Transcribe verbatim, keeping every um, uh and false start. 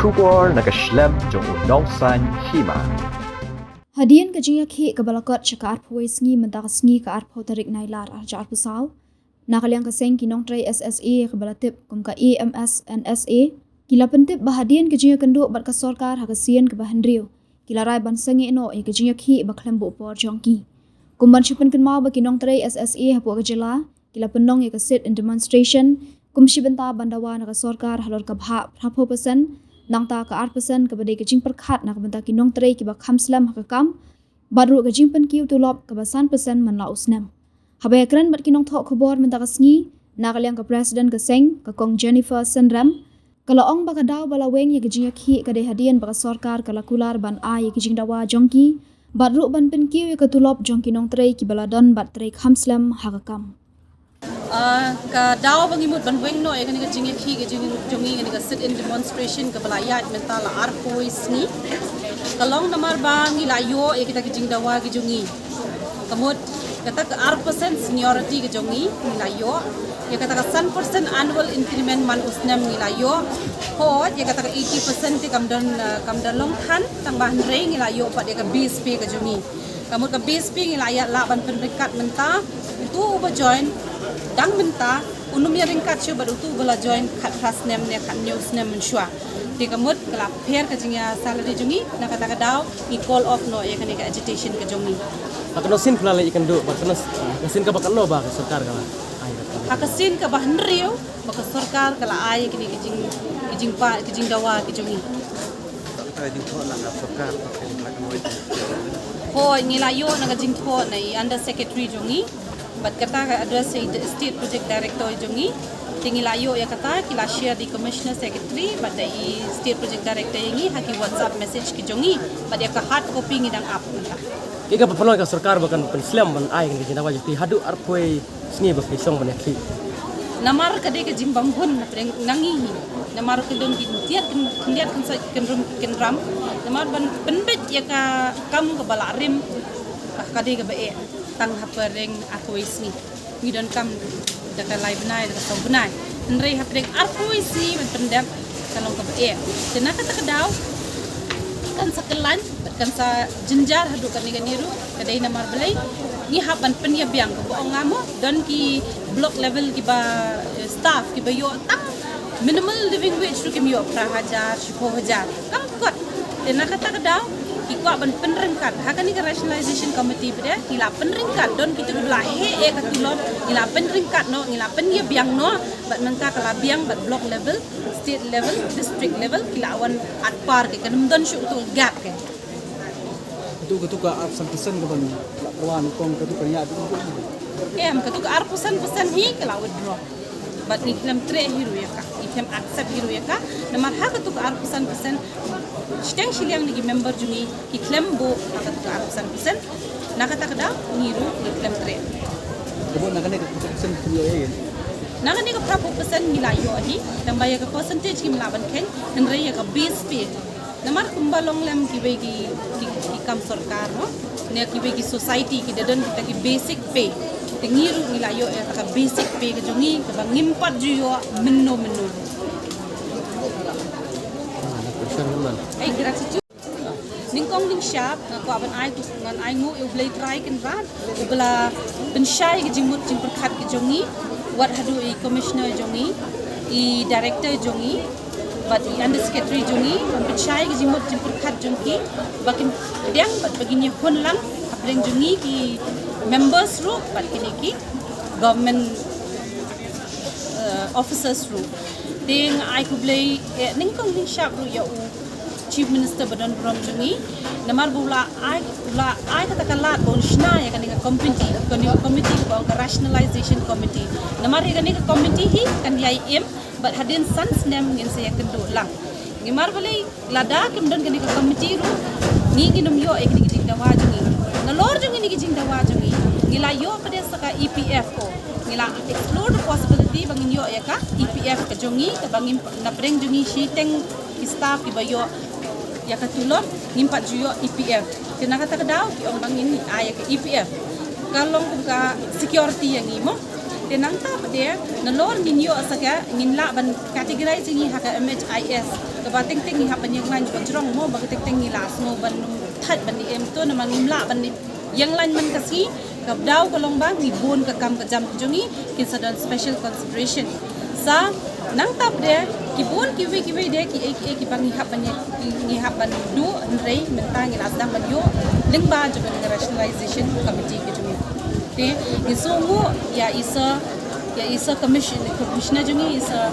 Khubor na ka shlem jong u Nongsaiñ Hima. Hadien ka jingïakhih kaba la kot sha ka arphew wei sngi mynta ka sngi ka arphew tarik Nailar arhajar arphew saw, na ka liang ka seng ki nongtrei S S A kaba la tip kum ka A M S N S A, ki la pyntip ba hadien ka jingïakynduh bad ka sorkar ha ka sien kaba hynriew, ki la rai ban sangeh noh ïa ka jingïakhih ba khlem buh por jong ki. Kum ban shu pynkynmaw ba ki nongtrei S S A hapoh ka jylla ki la pynlong ïa ka sit-in demonstration kum shi bynta ban dawa na ka sorkar halor ka bhah phra phew percent, nangta ka ar percent kaba dei ka jingpyrkhat na ka bynta ki nongtrei kiba kham slem ha ka kam, bad ruh ka jingpynkiew tulop kaba san percent man la u snem. Haba ïakren bad ki nongthoh khubor mynta ka sngi, na ka liang ka president ka seng, ka Kong Jennifer Synrem, ka la ong ba ka daw ba la weng ïa ka jingïakhih ka dei hadien ba ka sorkar ka la kular ban ai ïa ka jingdawa jong ki, bad ruh ban pynkiew ïa ka tulop jong ki nongtrei kiba la don bad trei kham slem ha ka kam. Ah, ka daw ba ngi mut ban weng noh ïa kane ka jingïakhih ka jing, jong ngi, kane ka sit-in demonstration kaba la ïaid mynta la arphew wei sngi, ka long namar ba ngi la ïoh ïa kita ki jingdawa ki jong ngi. Ka mut, kata ka ar percent seniority ka jong ngi, ngi la ïoh. Ïa kata ka san percent annual increment man u snem ngi la ïoh. Hooid, ïa kata ka eighty percent te kam don, ah, kam don long than, tang ba hynrei ngi la ïoh pat ïa ka base pay ka jong ngi. Ka mut ka base pay ngi la ïa lah ban pynryngkat mynta, utu uba join dang mynta, un ym ïa ryngkat shuh bad utu uba la join khatphra snem ne khathynñiew snem mynshuwa. Te ka mut ka la pher ka jingïa salary jong ngi, na kata ka daw ngi call off noh ïa kane ka agitation ka jong ngi. Ha kano sien phi la leit ïakynduh, bad kano, ka sien kaba kano ba ka sorkar ka la ai? Ha ka sien kaba hynriew ba ka sorkar ka la ai kine ki jing, ki jingpa, ki jingdawa ki jong ngi. Ka jingthoh na ka sorkar, ka jingthoh na ka sorkar. Hooid, ngi la ïoh na ka jingthoh na i under secretary jong ngi. Bad kata ka address ïa i State Project Director jong ngi. Te ngi la ïoh ïa kata, ki la share da i Commissioner Secretary bad da i State Project Director ïa ngi ha ki WhatsApp message ki jong ngi. Bad ïa ka hard copy ngi dang ap mynta. Kaei kaba pynlong ïa ka sorkar ba kan pynslem ban ai kane ka jingdawa jong phi haduh arphew wei sngi ba phi shong ban ïakhih? Namar ka dei ka jingbangbun na pdeng na ngi hi. Namar ka don ki khyndiat, khyndiat khynsoit kynrum kynram. Namar ban pynbeit ïa ka kam kaba la rim, ka dei kaba eh tang ha pdeng arphew wei sngi. Ngi donkam da ka lai bnai, da ka saw bnai. Hynrei ha pdeng arphew wei sngi ban pyndep ka long kaba eh. Te na kata ka daw kan sa kyllaiñ bad kan sa jynjar haduh kane kane ruh, ka dei namar balei ngi hap ban pynïabiang, kumba ong nga mo, don ki block level kiba, eh, staff kiba ïoh tang minimal living wage ruh kim ïoh phra hajar, shiphew hajar. Kam kot. Te na kata ka daw ki kwah ban pynryngkat ha kane ka rationalization committee pat, ngi la pynryngkat, don kitu kiba la heh ïa ka tulop, ngi la pynryngkat noh, ngi la pynïabiang noh, bad mynta ka la biang bad block level, state level, district level, ki la wan at par ke, kan ym don shuh utu gap ke. Katu, katu ka arphew san percent ka ban la pyrwa nyngkong, katu ka ïa. Em, katu ka arphew san percent hi ka la withdraw. Bad ngi khlem treh hi ruh ïa ka, ngi khlem accept hi ruh ïa ka. Namar ha katu ka arphew san percent, shiteng shiliang na ki member jong ngi ki khlem buh ha katu ka arphew san percent. Na kata ka daw ngi ruh ngi khlem treh. Ka buh na kane ka phra phew percent ngi ïoh ïa. Na kane ka phra phew percent ngi la ïoh hi, tang ba ïa ka percentage ngim lah ban kheiñ, hynrei ïa ka base pay. Namar kumba long lem kiwei ki, ki, ki kam sorkar mo, ne kiwei ki society ki da don kita ki basic pay. Te ngi ruh ngi la ïoh ïa ka basic pay ka jong ngi kaba ngim pat ju ïoh mynno mynno. Ai gratitude. Nyngkong nyngshap nga kwah ban ai, ngan ai nguh ïa U Blei Trai Kynrad uba la pynshai ki jingmut jingpyrkhat ki jong ngi, wat haduh i commissioner jong ngi, i director jong ngi, bad i under secretary jong ngi, ban pynshai ki jingmut jingpyrkhat jong ki ba kin pdiang bad ba kin ïa hun lang hapdeng jong ngi ki members ruh bad kine ki government, eh, officers ruh. Te nga ai khublei, eh, nyngkong nyngshap ruh ïa u Chief Minister ba don burom jong ngi, namar ba u la ai, u la ai kata ka lad ba un shna ïa kane ka committee, kane ka committee ba ong ka Rationalization Committee. Namar ïa kane ka committee hi kan ïai im bad hadien san snem ngin sa ïakynduh lang. Namar balei, lada kim don kane ka committee ruh, ngi ngin ym ïoh ïa kine ki jingdawa jong ngi. Nalor jong kine ki jingdawa jong ngi, ngi la ïoh pat sa ka E P F O. Ngi la explore the possibility ba ngin ïoh ïa ka E P F ka jong ngi, kaba ngim, na pdeng jong ngi shiteng ki staff kiba ïoh ïa ka tulop, ngim pat ju ïoh E P F. Te na kata ka daw ki ong ba ngin ai ïa ka E P F. Ka long kum ka security ïa ngi mo. Nangta pat de, nalor ngin ïoh sa ka, ngin lah ban categorize ngi ha ka M H I S. Kaba teng teng ngi hap ban ïeng lain ba jrong mo, ba ka teng teng ngi lah sngew ban thait ban ïeng to, namar ngim lah ban ïeng lain man ka sngi. Ka daw ka long ba ngi bun ka kam ka jam ka jong ngi kin sa don special consideration. Sa nangta pat de, ki bun kiwei kiwei de kiei kiei kiba ngi hap ban ïa, ngi hap ban duh, hynrei mynta ngi la sdang ban ïoh lyngba jong ka Rationalization Committee ka jong ngi. Te ngi sngewnguh ïa i Sir, ïa i Sir Commission-, Commissioner jong ngi, i Sir